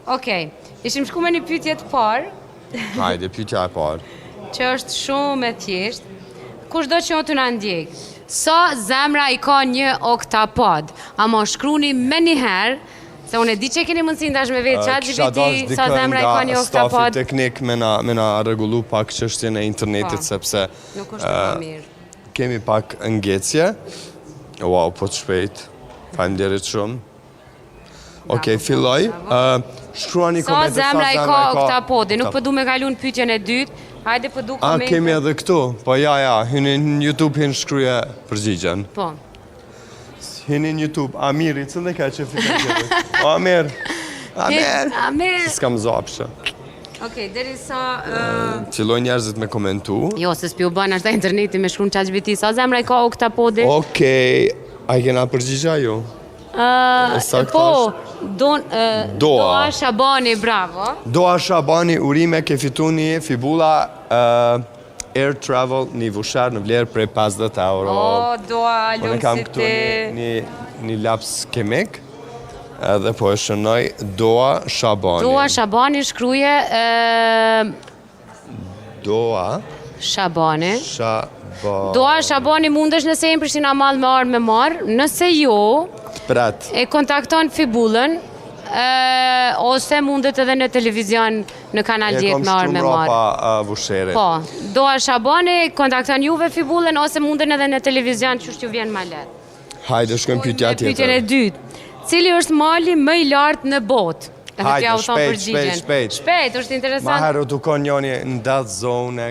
Okej, ishim shku me një pyetje të parë. Hajde, pyetja e parë. Që është shumë e thjeshtë. Kushdo që o tu na ndjek? Sa zemra i ka një oktapod? Ama shkruni menjëherë, se unë e di që keni mundësinë tash me vetë chat GPT, sa zemra i ka një oktapod. Stafi teknik me na, me na rregullu pak çështjen e internetit, po, sepse... Nuk është uh, mirë. Kemi pak ngecje. Wow, po të shpejt. Faleminderit shumë. Okej, filloj. Shkruani komente sa zemra i ka oktapodi. Nuk po du me kalu në pyetjen e dytë. Hajde po du komente. A kemi edhe këtu? Po ja, ja, hyni në YouTube hin shkruje përgjigjen. Po. Hyni në YouTube. Amiri, cilë ka që fiton këtë? O Amir. Amir. Amir. S'kam zapshë. Okej, derisa Fillojnë njerëzit me komentu. Jo, se s'pi u bën ashtu interneti me shkru në ChatGPT, sa zemra i ka oktapodi? Okej, a i kena përgjigja ju? Uh, po, don, uh, Doa. Doa Shabani, bravo. Doa Shabani, urime, ke fitu një Fibula uh, Air Travel një voucher në vlerë prej 50 euro. Oh, Doa, lumsi ti. kam këtu një, një, një laps kemik, edhe po e shënoj Doa Shabani. Doa Shabani shkruje... Uh, Doa Shabani. Shabani. Doa Shabani mundesh nëse je në Prishtina Mall me ardhë me marr, nëse jo, Pret. E kontakton Fibulën, e, ose mundet edhe në televizion në Kanal 10 me ardhë me marr. E kom shkru Po, Doa Shabani kontakton juve Fibulën ose munden edhe në televizion qysh t'ju vjen ma lehtë. Hajde, shkojmë pyetja tjetër. Pyetjen e dytë. Cili është mali më i lartë në botë? Edhe Hajde, shpejt, shpejt, shpejt. Shpejt, është interesant. Ma herët u kon njoni në Death Zone,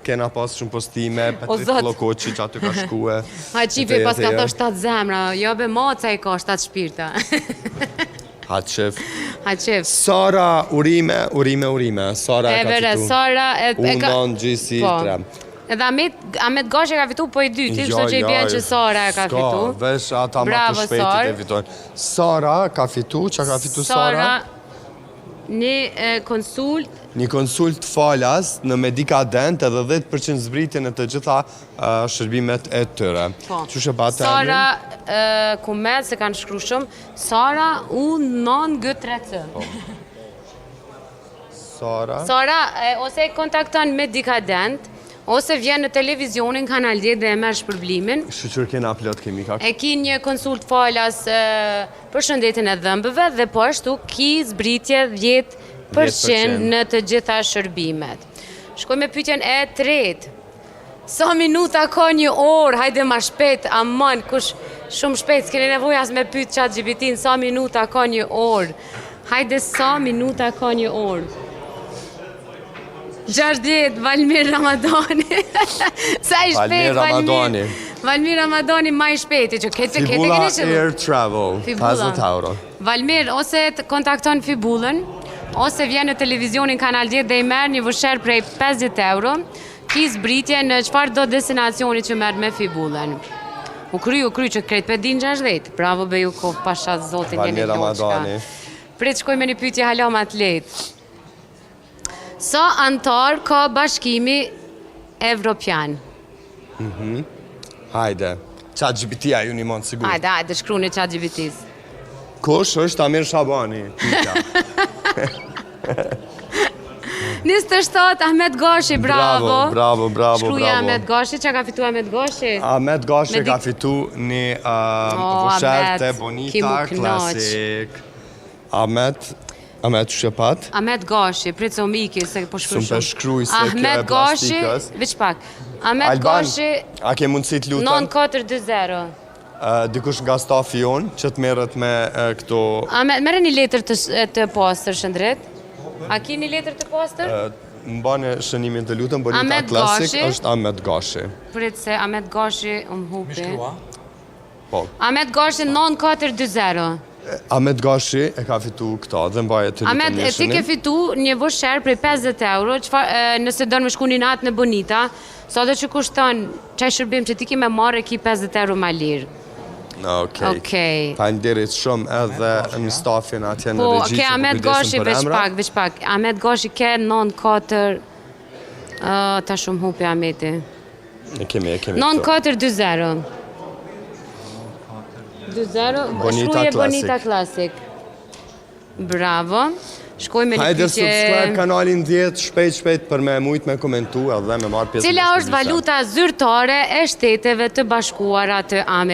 kena pas shumë postime, Petrit Kllokoqi që aty ka shkue. Ha, qifi pas ka thonë shtatë zemra, jo be maca i ka shtatë shpirta. Ha qef. Ha qef. Sara, urime, urime, urime. Sara e ka fitu. Sara e, e ka... Unon, GC, po. 3. Edhe Ahmet, Ahmet Gashi e ka fitu po i dyti, kështu që i bjen që Sara e ka fitu. S'ka, veç ata ma të shpejtit e fitojnë. Sara ka fitu, ça ka fitu Sara? Sara, një konsult... Një konsult falas në Medica Dent edhe 10% zbritje në të gjitha shërbimet e tyre. Po. Qysh e patë emrin? Sara, kumet, se kanë shkru shumë, Sara U 9 G 3 C. Po. Sara. Sara, ose e kontakton Medica Dent, ose vjen në televizionin Kanal 10 dhe e merr shpërblimin. Shyqyr kena plot kimika. E ki një konsult falas për shëndetin e dhëmbëve dhe po ashtu ki zbritje 10% në të gjitha shërbimet. Shkojmë me pyetjen e tretë. Sa minuta ka një orë, hajde ma shpejt, aman, kush shumë shpejt, s'keni nevojë as me pyet chat GPT-n, sa minuta ka një orë. Hajde sa minuta ka një orë. 60, Valmir Ramadani. Sa i shpejt, Valmir Ramadani. Valmir Ramadani ma i shpejti, që këtë këtë keni që... Air Travel, 50 euro. Valmir, ose të kontakton Fibulën, ose vjen në televizionin Kanal 10 dhe i merr një voucher prej 50 euro, Ki zbritje në çfarëdo destinacioni që merr me Fibulën. U kry, u kry që krejt pe din 60. Bravo be ju koft pasha zotin jeni loçka. Prit shkoj me një pyetje hala ma të lehtë. Sa anëtar ka Bashkimi Evropian? Mhm. Hajde. Chat GPT-a ju nimon sigur. Hajde, hajde, shkruni Chat GPT-s. Kush është Amir Shabani? Pyetja. 27, Ahmet Gashi, bravo. Bravo, bravo, bravo, Shkruja bravo. Ahmet Gashi, ça ka fitu Ahmet Gashi? Ahmet Gashi ka fitu një uh, oh, voucher te Bonita Classic. Ahmet, Ahmet qysh e pat? Ahmet Gashi, prit se m'iki, se po shkruj shumë. S'um pe shkruj se kjo e Ahmet Gashi, veç pak. Ahmet Alban, Gashi, a ke mundësi të lutem? 9420. Dikush nga stafi jonë që të merret me këto... Ahmet, merre një letër të, të pastër, Shëndrit. A ki një letër të pastër? Mbane shënimin të lutem, Bonita Ahmet Classic Gashi. është Ahmet Gashi. Prit se Ahmet Gashi um hupi. Mi shkrua? Po. Ahmet Gashi 9420. Ahmet Gashi e ka fitu këta dhe mbaje të lutem Ahmet, një ti ke fitu një voucher prej 50 euro, çfar, nëse don me shku një natë në Bonita, sado që kushton qaj shërbim që ti ki me marrë e ki 50 euro ma lirë. Okej. Okej. Faleminderit shumë edhe në stafin atje në Po, regji ke që po Ahmet kujdesen Gashi për veç emra. pak, veç pak. Ahmet Gashi ke 9 4 uh, tash um hupi Ahmeti. E kemi, e kemi. 9 4 2 0. 2 0. Bonita Shkruje Classic. Bonita Classic. Bravo. Shkojmë me një Hajde pyetje. subscribe kanalin 10 shpejt shpejt për me mujt me komentu edhe me marrë pjesë. Cila në është valuta zyrtare e Shteteve të Bashkuara të Amerikës?